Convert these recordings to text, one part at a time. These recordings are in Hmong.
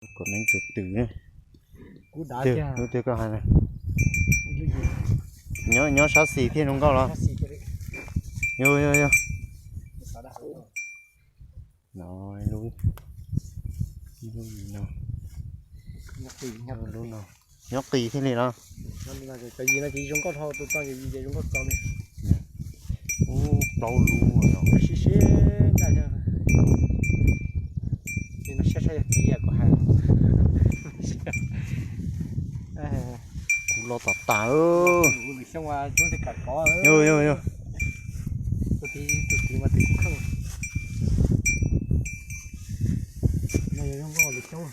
Kom neev tus twm. Lub twg koj hais na? Nyob sab xis thiaj zoo nkauj los? Yog yog yog. No, lub no, lub no. Nyob qis thiaj li los? Cov yim no ces zoo nkauj dhau, tus no ces zoo nkauj txaus li. Ub, plaub lub no. Siab siab ntag. Ces no siab siab yog txiv kuv hais. Kuv los tom tas. Lwm xyoo mas coob tiag kam kov. Yog yog yog. Tus txiv, tus txiv mas twb kheej. No yog zoo nkauj lwm xyoo.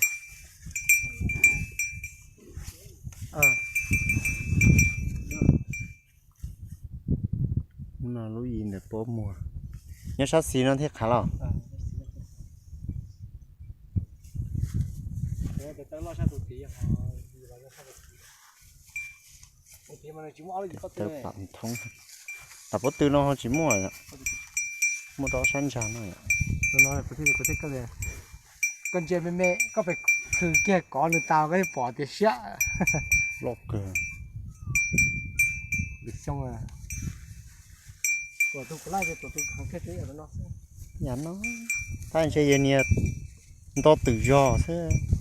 No lub yim ntawm pob muag. Nyob sab xis no thiaj qhav los? Tam pob tw no ho tsis muaj, muaj rau sab ntsag no. Koj ntsia me me, koj pes khw kiag kov nws tas koj thiaj pom tias siab. Loj kawg. Lwm xyoo, tuam tus kuv laj ces tuam tus heev kiag tsev yam no. Yam no, tab ntshe yog niag nto twm zog xwb.